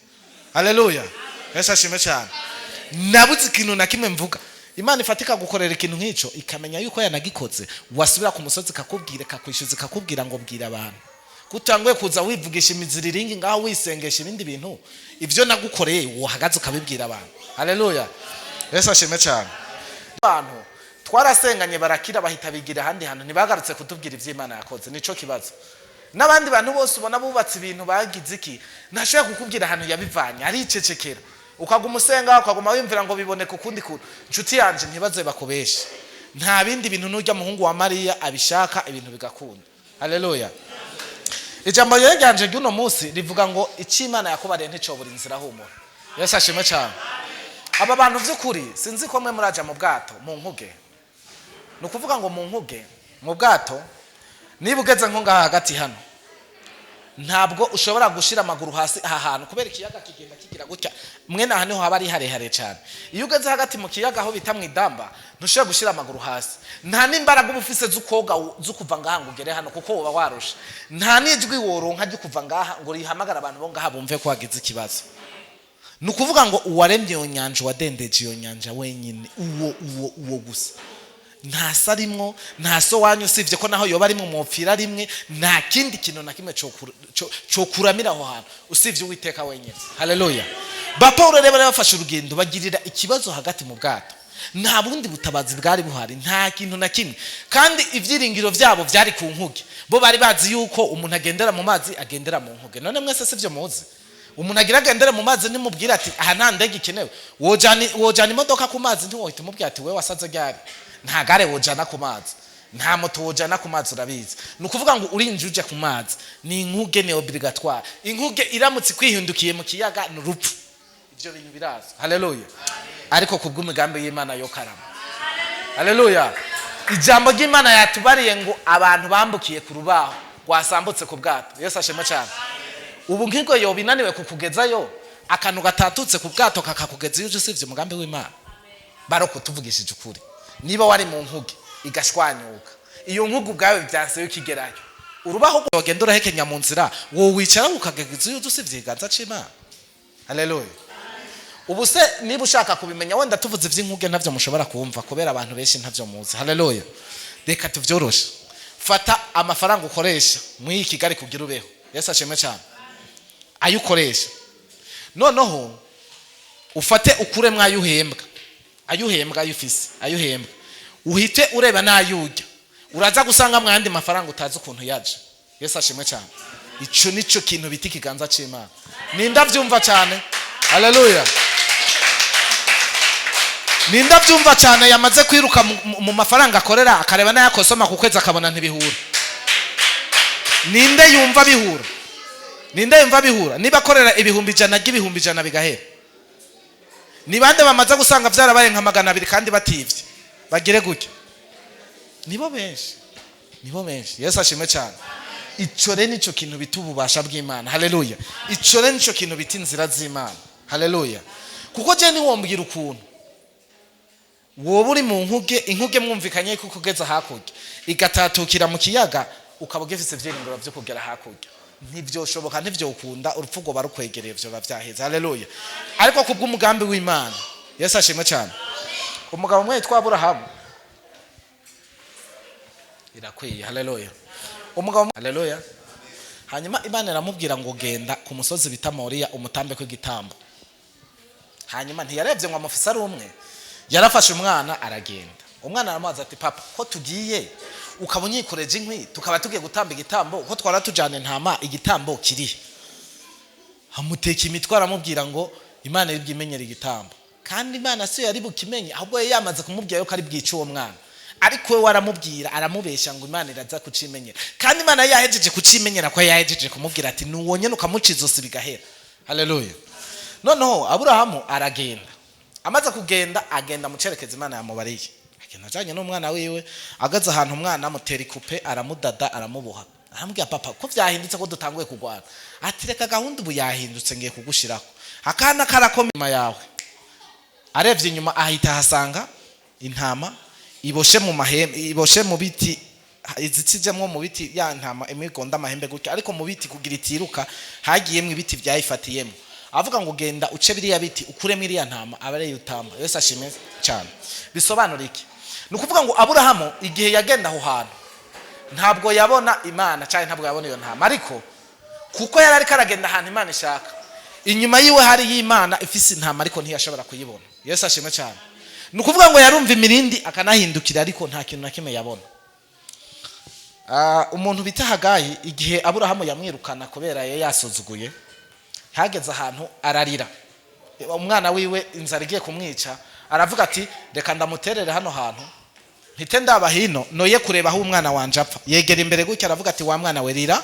A: Haleluya! Yesu ashime cyane. Nabuze ikintu na kimwe mvuga. Imana ifatika gukorera ikintu nk'icyo, ikamenya yuko yanagikoze, wasubira ku musozi ikakubwira, ikakwishyuza, ikakubwira ngo bwira abantu kutanguye kuza wivugisha imiziriringi ngaho, wisengesha ibindi bintu. Ibyo nagukoreye wahagaze ukabibwira abantu. Haleluya! Yesu ashime cyane. Abantu twarasenganye barakira, bahita bigira ahandi hantu, ntibagarutse kutubwira iby'Imana yakoze. Nico kibazo. N'abandi bantu bose ubona bubatse ibintu, bagize iki, ntashobora kukubwira ahantu yabivanye, aricecekera. Ukaguma usenga, ukaguma wiyumvira ngo biboneka ukundi kuntu. Inshuti yanje, ntibaze bakubeshe, nta bindi bintu. Nujya muhungu wa Mariya abishaka, ibintu bigakunda. Haleluya! Ijambo rero ryanje ry'uno munsi rivuga ngo icyo Imana yakubariye nticobura inzira humura. Yesu ashimwe cyane. Aba bantu by'ukuri, sinzi ko mwe muraja mu bwato, mu nkuge. Ni ukuvuga ngo mu nkuge, mu bwato, niba ugeze nko ngaha hagati hano, ntabwo ushobora gushyira amaguru hasi aha hantu, kubera ikiyaga kigenda kigira gutya. Mwene aha niho haba ari harehare cyane. Iyo ugeze hagati mu kiyaga, aho bita mu idamba, ntushobora gushyira amaguru hasi. Nta n'imbaraga uba ufise z'ukoga, zo kuva ngaha ngo ugere hano, kuko uba warusha. Nta n'ijwi woronka ryo kuva ngaha ngo rihamagare abantu bo ngaha bumve ko wagize ikibazo. Ni ukuvuga ngo uwaremye iyo nyanja, uwadendeje iyo nyanja wenyine, uwo gusa, nta se arimwo, nta so wanyu, usibye ko naho yoba arimwo mupfira rimwe. Nta kindi kintu na kimwe cokuramira aho hantu usibye Uwiteka wenyine. Haleluya! Ba Paul rero bari bafashe urugendo, bagirira ikibazo hagati mu bwato. Nta bundi butabazi bwari buhari, nta kintu na kimwe, kandi ibyiringiro byabo byari ku nkuge. Bo bari bazi yuko umuntu agendera mu mazi agendera mu nkuge. None mwese sibyo muzi? Umuntu agira agendere mu mazi, nimubwira ati aha nta ndege ikenewe, wojana imodoka ku mazi? Ntiwohita umubwira ati we wasaze ryari? Nta gare wojana ku mazi, nta moto wojana ku mazi, urabizi. Ni ukuvuga ngo urinje uje ku mazi ni inkuge, ni obligatoire. Inkuge iramutse ikwihindukiye mu kiyaga ni urupfu. Ibyo bintu birazwi. Haleluya! Ariko ku bw'imigambi y'Imana yo karama. Haleluya! Ijambo ry'Imana yatubariye ngo abantu bambukiye ku rubaho rwasambutse ku bwato. Yesu ashima cyane. Ubu nk'ingo yoba inaniwe kukugezayo, akantu gatatutse ku bwato kakakugeza iyo uje, usibye umugambi w'Imana. Baroko tuvugishije ukuri, niba wari mu nkuge igashwanyuka, iyo nkuge ubwawe byanse yuko igerayo, urubaho wagenda urahekenya mu nzira, wowe wicara ukageza iyo uje, usibye ikiganza c'Imana. Haleluya! Ubu se niba ushaka kubimenya, wenda tuvuze iby'inkuge ntabyo mushobora kumva, kubera abantu benshi ntabyo muzi. Haleluya! Reka tubyoroshe. Fata amafaranga ukoresha muri iyi Kigali kugira ubeho. Yesu ashimwe cyane. Ayo ukoresha, noneho ufate ukuremwo ayo uhembwa, ayo uhembwa, ayo ufise, ayo uhembwa, uhite ureba n'ayo urya, uraza gusanga mu yandi mafaranga utazi ukuntu yaje. Yesu ashimwe cyane. Ico nico kintu bita ikiganza c'Imana. Ninda vyumva cyane? Haleluya! Ninda vyumva cyane yamaze kwiruka mu mafaranga akorera, akareba n'ayakosoma ku kwezi, akabona ntibihura? Ninde yumva bihura? Ninde yumva bihura? Niba akorera 100,000 ry'ibihumbi 100 bigahera, ni bande bamaze gusanga byarabaye nka 200 kandi bativye? Bagire gutya. Nibo benshi, nibo benshi. Yesu ashimwe cyane. Ico rero nico kintu bita ububasha bw'Imana. Haleluya! Ico rero nico kintu bita inzira z'Imana. Haleluya! Kuko je ntiwombwira ukuntu woba uri mu nkuge, inkuge mwumvikanye ko kugeza hakurya, igatatukira mu kiyaga, ukaba ugifise ibyiringiro byo kugera hakurya. Ntibyoshoboka, ntibyokunda. Urupfu rwoba rukwegereye, vyoba vyaheze. Haleluya! Ariko kubw'umugambi w'Imana. Yesu ashimwe cyane. Umugabo umwe yitwa Aburahamu, irakwiye. Haleluya! Umugabo, haleluya. Hanyuma Imana iramubwira ngo genda ku musozi bita Moriya, umutambe kw'igitambo. Hanyuma ntiyarebye ngo amufise ari umwe, yarafashe umwana aragenda. Umwana aramubaza ati: "Papa, ko tugiye ukaba unyikoreje inkwi, tukaba tugiye gutamba igitambo, ko twara tujyana intama, igitambo kirihe?" Amuteka imitwe, aramubwira ngo Imana iri bwimenyere igitambo. Kandi Imana si yo yari bukimenye, ahubwo yari yamaze kumubwira yuko ari bwice uwo mwana. Ariko we waramubwira, aramubesha ngo Imana iraza kucimenyera, kandi Imana yahejeje kucimenyera, ko yahejeje kumubwira ati ni uwo nyene, ukamuca izosi bigahera. Haleluya! Noneho Aburahamu aragenda. Amaze kugenda, agenda mu cerekezo Imana yamubariye, agenda ajanye n'umwana wiwe. Ageze ahantu, umwana amutera ikupe, aramudada, aramuboha, aramubwira: "Papa, ko vyahindutse, ko dutanguye kurwana?" Ati: "Reka, gahunda ubu yahindutse, ngiye kugushirako akana karakoma inyuma yawe." Arebye inyuma, ahita ahasanga intama iboshe mu mahembe, iboshe mu biti, izitsijemwo mu biti. Ya ntama imwe igonda amahembe gutya, ariko mu biti kugira itiruka hagiyemwo ibiti byayifatiyemo. Avuga ngo genda uce biriya biti, ukuremo iriya ntama, aba ariyo utamba. Yesu ashimwe cyane. Bisobanura iki? Ni ukuvuga ngo Aburahamu igihe yagenda aho hantu, ntabwo yabona Imana cyangwa ntabwo yabona iyo ntama, ariko kuko yari ariko aragenda ahantu Imana ishaka, inyuma yiwe hari y'Imana ifise intama, ariko ntiyashobora kuyibona. Yesu ashimwe cyane. Ni ukuvuga ngo yarumva imirindi, akanahindukira, ariko nta kintu na kimwe yabona. Umuntu bita Hagayi, igihe Aburahamu yamwirukana kubera yari yasuzuguye, hageze ahantu ararira umwana wiwe, inzara igiye kumwica. Aravuga ati: "Reka ndamuterere hano hantu, mpite ndaba hino, noye kureba aho umwana wanje apfa." Yegera imbere gutya, aravuga ati: "Wa mwana we, rira,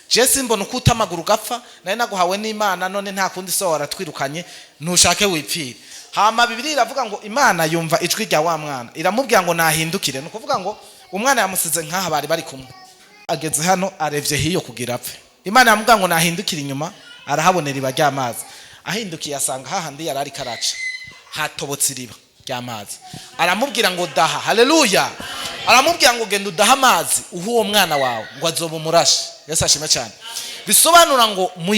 A: je simbona uko uta amaguru ugapfa. Nari naguhawe n'Imana, none nta kundi, so waratwirukanye, ntushake wipfire." Hama Bibiliya iravuga ngo Imana yumva ijwi rya wa mwana, iramubwira ngo nahindukire. Ni ukuvuga ngo umwana yamusize nk'aha bari bari kumwe, ageze hano, arevye hiyo kugira apfe. Imana yamubwira ngo nahindukire inyuma, arahabonera iriba ry'amazi. Ahindukiye, asanga hahandi yari ariko araca hatobotse iriba ry'amazi. Aramubwira ngo daha. Haleluya! Aramubwira ngo genda udahe amazi, uhe uwo mwana wawe, ngo azoba umurashi. Yesu ashime cyane. Bisobanura ngo mu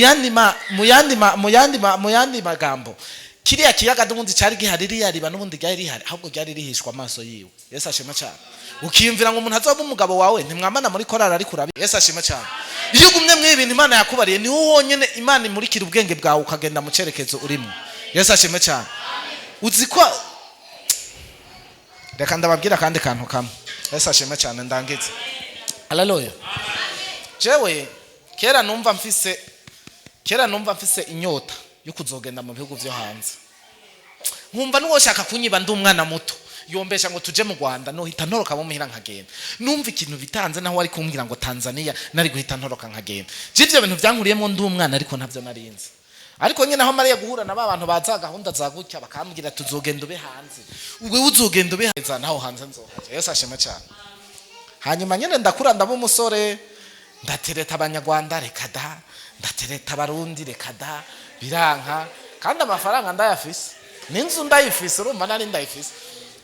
A: yandi magambo, kiriya kiyaga n'ubundi cyari gihari, ririya riba n'ubundi ryari rihari, ahubwo ryari rihishwa amaso yiwe. Yesu ashima cyane. Ukiyumvira ngo umuntu azoba umugabo wawe, ntimwamana muri korari, ariko urabi. Yesu ashima cyane. Iyo ugumye muri ibintu Imana yakubariye, ni wowe wonyine Imana imurikira ubwenge bwawe, ukagenda mu cyerekezo urimo. Yesu ashima cyane. Uzi ko, reka ndababwira akandi kantu kamwe. Yesu ashima cyane. Ndangize. Haleluya! Jewe kera numva mfise inyota yo kuzogenda mu bihugu byo hanze, nkumva n'uwoshaka kunyiba ndi umwana muto, yombesha ngo tuje mu Rwanda, nohita ntoroka muhira nkagenda. Numva ikintu bitanze, naho wari kumbwira ngo Tanzania, nari guhita ntoroka nkagenda. Je ivyo bintu byankuriyemo ndi umwana, ariko ntavyo narinzi. Ariko nyine aho mariye guhura na ba bantu baza gahunda za gutya, bakambwira tuzogenda ube hanze, ubwo uzogenda ube hanze, naho hanze nzohaja. Yesu ashima cyane. Hanyuma nyine ndakura, ndaba umusore, ndatereta Abanyarwanda, reka da, ndatereta Abarundi, reka da, biranka. Kandi amafaranga ndayafise, n'inzu ndayifise, urumva nari ndayifise,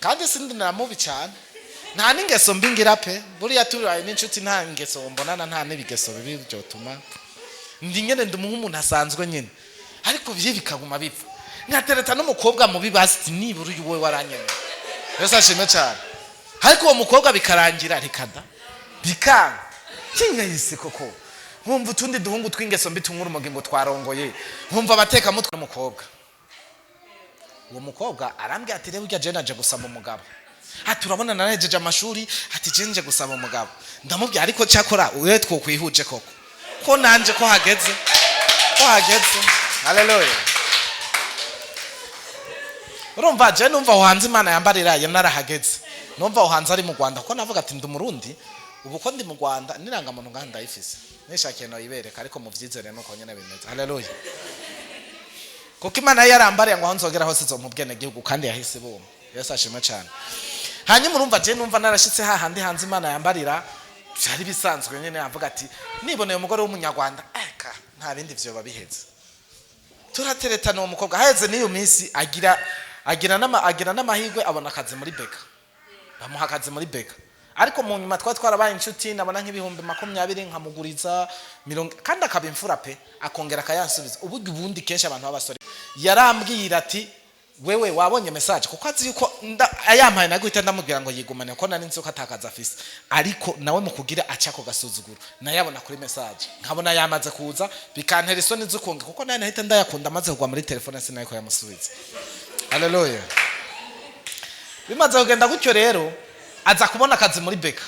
A: kandi sindi na mubi cyane, nta n'ingeso mbi ngira pe. Buriya tubaye n'inshuti, nta ngeso mbonana, nta n'ibigeso bibi byotuma ndi nyene, ndi umuntu asanzwe nyene. Ariko vye bikaguma bipfa, nkatereta n'umukobwa mubi, basi nibura uyu we waranyemeye. Yesu ashime cyane. Ariko uwo mukobwa bikarangira, reka da, bikanga. Kinkayise koko. Nkumva utundi duhungu tw'ingeso mbi tunywa urumogi ngo twarongoye, nkumva abatekamutwe n'umukobwa. Uwo mukobwa arambwira ati: "Rero urya je naje gusaba umugabo." Ati: "Urabona narahejeje amashuri." Ati: "Je nje gusaba umugabo." Ndamubwira: "Ariko cyakora ure twokwihuje koko, ko nanje ko hageze, ko hageze." Haleluya! Urumva je numva aho hanze Imana yambarira yo narahageze, numva aho hanze ari mu Rwanda, kuko navuga ati: "Ndi Umurundi ubu, ko ndi mu Rwanda, n'irangamuntu ngaha ndayifise, nishakiye noyibereka." Ariko muvyizere nuko nyene bimeze. Haleluya! Kuko Imana yarambariye ngo aho nzogera hose izompa ubwenegihugu, kandi yahise ibumpa. Yesu ashimwe cyane. Hanyuma urumva je numva narashitse hahandi hanze Imana yambarira, byari bisanzwe nyene. Avuga ati: "Niboneye umugore w'Umunyarwanda, eka nta bindi vyoba biheze." Turateretana uwo mukobwa. Haheze n'iyo minsi agira n'amahirwe abona akazi muri BK, bamuha akazi muri BK. Ariko mu nyuma twari twarabaye inshuti, nabona nk'20,000 nkamuguriza mirongo, kandi akaba imfura pe, akongera akayansubiza. Uburyo ubundi kenshi abantu b'abasore, yarambwira ati: "Wewe wabonye message?" Kuko azi yuko ayampaye naguhita ndamubwira ngo yigumane, kuko nari nzi ko atakaza afise. Ariko nawe mu kugira aca ako gasuzuguro, nayabona kuri message nkabona yamaze kuza, bikantera isoni z'ukunge, kuko nawe nahita ndayakunda amaze kugwa muri telefone, sinariko yamusubiza. Haleluya! Bimaze kugenda gutyo rero, aza kubona akazi muri BK.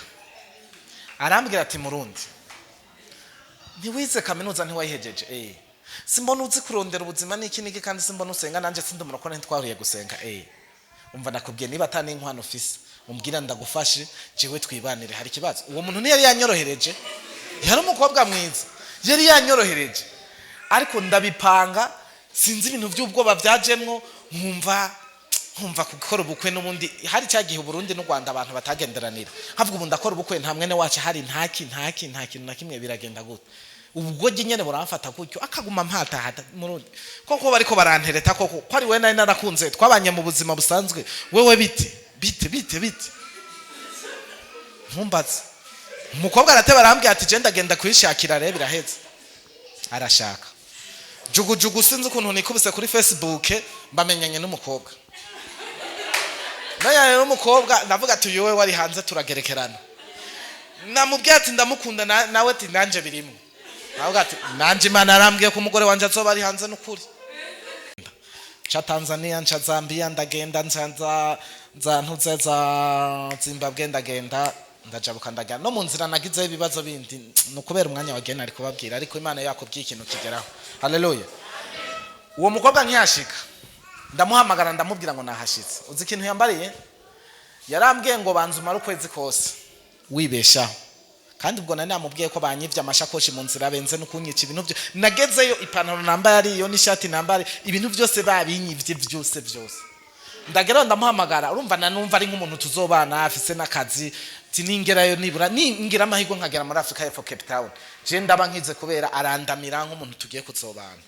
A: Arambwira ati: "Murundi, ntiwize kaminuza, ntiwayihejeje? Simbona uzi kurondera ubuzima n'iki n'iki, kandi simbona usenga, nanjye sindi umurokore, ntitwahuriye gusenga. Umva nakubwiye, niba atani inkwano ufise umbwira ndagufashe, jewe twibanire, hari ikibazo?" Uwo muntu ntiyari yanyorohereje, yari umukobwa mwiza, yari yanyorohereje, ariko ndabipanga, sinzi ibintu by'ubwoba byajemwo, nkumva gukora ubukwe n'ubundi hari cya gihe Uburundi n'u Rwanda abantu batagenderanira, nkavuga: "Ubu ndakora ubukwe nta mwene wacu hari, ntaki ntaki, nta kintu na kimwe, biragenda gute?" Ubwo nyene buramfata gutyo, akaguma mpatahata: "Murundi koko bariko barantereta koko, ko ari we nari narakunze, twabanye mu buzima busanzwe, wewe bite bite bite bite?" Ntumbaze. Umukobwa arateba, arambwira ati: "Je ndagenda kwishakira rero, biraheze." Arashaka jugujugu, sinzi ukuntu nikubise kuri Facebook, mbamenyanye n'umukobwa. Menyanye n'umukobwa, ndavuga ati: "Uyu we wari hanze." Turagerekerana, namubwiye ati: "Ndamukunda." Nawe ati: "Nanje birimo." Navuga ati: "Nanje Imana yarambwiye ko umugore wanje azoba ari hanze." N'ukuri nca Tanzania, nca Zambia, ndagenda nca nza ntuze za Zimbabwe, ndagenda ndajabuka, ndagenda no mu nzira nagizeho ibibazo bindi, ni ukubera umwanya wagenda ari kubabwira. Ariko Imana yakubwiye ikintu kigeraho. Haleluya! Uwo mukobwa nkihashika ndamuhamagara, ndamubwira ngo nahashitse. Uzi ikintu yambariye? Yarambwiye ngo: "Banza umare ukwezi kose wibeshaho." Kandi ubwo nari namubwiye ko banyivye amashakoshi mu nzira, benze no kunyica ibintu byo. Nagezeyo ipantaro nambaye ariyo n'ishati nambaye, ibintu byose babinyivye byose byose. Ndageraho ndamuhamagara. Urumva nanumva ari nk'umuntu tuzobana, afise n'akazi, ati ningerayo nibura ningira amahirwe nkagera muri Afrika y'Epfo, Cape Town, je ndaba nkize, kubera arandamira nk'umuntu tugiye kuzobana.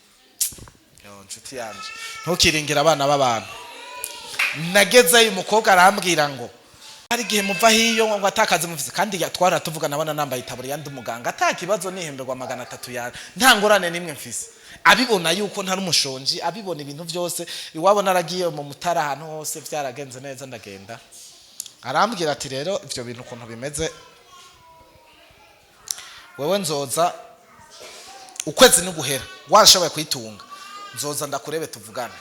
A: Yo nshuti yanje, ntukiringire abana b'abantu. Nagezeyo umukobwa arambwira ngo hari igihe muva hiyo ngo atakazi mufise, kandi twara tuvuga, nabona nambaye itaburiya, ndi umuganga, ata kibazo, nihemberwa 300 ya, nta ngorane nimwe mfise. Abibona yuko ntari umushonji, abibona ibintu byose, iwabo naragiye mu Mutara, ahantu hose byaragenze neza. Ndagenda, arambwira ati: "Rero ivyo bintu ukuntu bimeze, wewe nzoza ukwezi niguhera warashoboye kwitunga, nzoza ndakurebe tuvugane."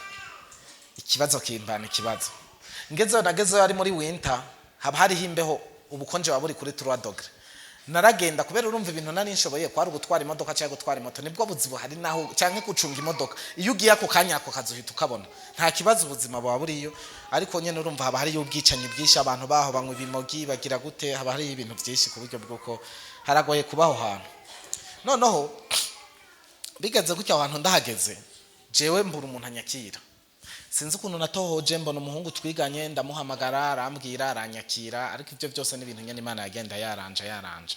A: Ikibazo kimbana ikibazo. Ngezeyo, nagezeyo ari muri winter, haba hariho imbeho, ubukonje buba buri kuri 3 degrés. Naragenda, kubera urumva ibintu nari nshoboye kwari ugutwara imodoka cyangwa gutwara moto, nibwo buzi buhari, naho cyangwa gucunga imodoka. Iyo ugiye ako kanya ako kazi uhita ukabona, nta kibazo, ubuzima buba buriyo. Ariko nyene urumva haba hariyo ubwicanyi bwinshi, abantu baho banywa ibimogi, bagira gute, haba hariyo ibintu byinshi ku buryo bw'uko haragoye kubaho hantu. Noneho bigeze gutya, aho hantu ndahageze jewe mbura umuntu anyakira. Sinzi ukuntu natohoje, mbona umuhungu twiganye, ndamuhamagara, arambwira, aranyakira. Ariko ibyo byose ni ibintu nyene Imana yagenda yaranja yaranja.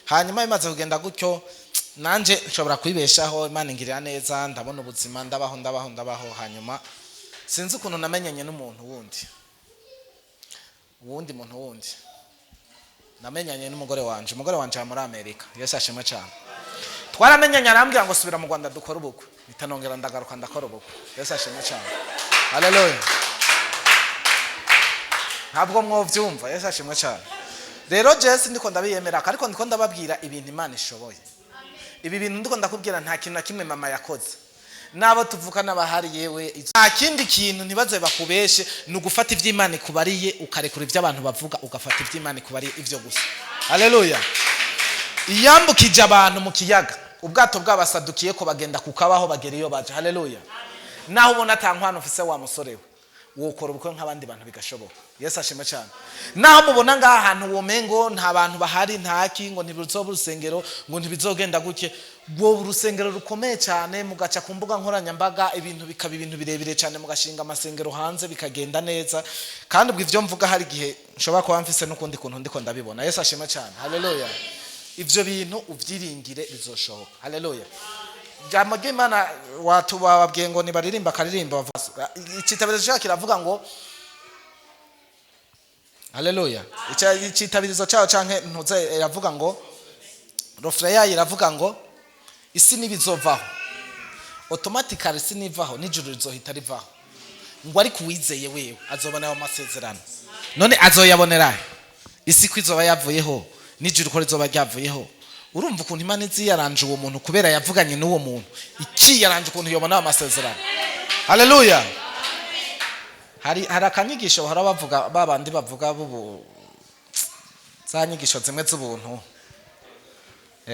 A: Hanyuma bimaze kugenda gutyo, nanje nshobora kwibeshaho, Imana ingirira neza, ndabona ubuzima, ndabaho ndabaho ndabaho. Hanyuma sinzi ukuntu namenyanye n'umuntu wundi, wundi muntu wundi, namenyanye n'umugore wanje. Umugore wanje aba muri Amerika. Yesu ashimwe cyane. Twaramenyanye, arambwira ngo: "Subira mu Rwanda dukore ubukwe." Mpita nongera ndagaruka, ndakora ubukwe. Yesu ashimwe cyane. Haleluya! Ntabwo mwovyumva. Yesu ashimwe cyane. Rero jesi ndiko ndabiyemera, ariko ndiko ndababwira ibintu Imana ishoboye. Ibi bintu ndiko ndakubwira, nta kintu na kimwe mama yakoze n'abo tuvukana bahari. Yewe, nta kindi kintu, ntibaze bakubeshe, ni ugufata iby'Imana ikubariye, ukarekura ibyo abantu bavuga, ugafata iby'Imana ikubariye, ibyo gusa. Haleluya! Iyambukije abantu mu kiyaga, ubwato bwabasadukiye ko bagenda kukabaho, bagera iyo baje. Haleluya! Naho ubona ata nkwano ufise, wa musore we, wokora ubukwe nk'abandi bantu, bigashoboka. Yesu ashima cyane. Naho mubona ngaha hantu womengo nta bantu bahari, ntaki, ngo ntibizoba urusengero, ngo ntibizogenda gutye, rwoba urusengero rukomeye cyane, mugaca ku mbuga nkoranyambaga, ibintu bikaba ibintu birebire cyane, mugashinga amasengero hanze, bikagenda neza. Kandi ubwo ivyo mvuga, hari igihe nshobora kuba mfise n'ukundi kuntu ndiko ndabibona. Yesu ashima cyane. Haleluya! Ivyo bintu uvyiringire, bizoshoboka. Haleluya! Jambo ry'Imana wababwiye ngo nibaririmba akaririmba, icitabirizo cyaho kiravuga ngo haleluya. Icitabirizo cyaho canke ntuze iravuga ngo, refrain yayo iravuga ngo isi nibizovaho, automatically isi nivaho n'ijuru rizohita rivaho, ngo ariko uwizeye wewe azobona ayo masezerano. None azoyabonera he, isi ko izoba yavuyeho n'ijuru ko rizoba ryavuyeho? Urumva ukuntu Imana iziyaranje uwo muntu kubera yavuganye n'uwo muntu, ikiyaranje ukuntu yobona ayo masezerano. Haleluya! Hari akanyigisho bahora bavuga, babandi bavuga bubu za nyigisho zimwe z'ubuntu.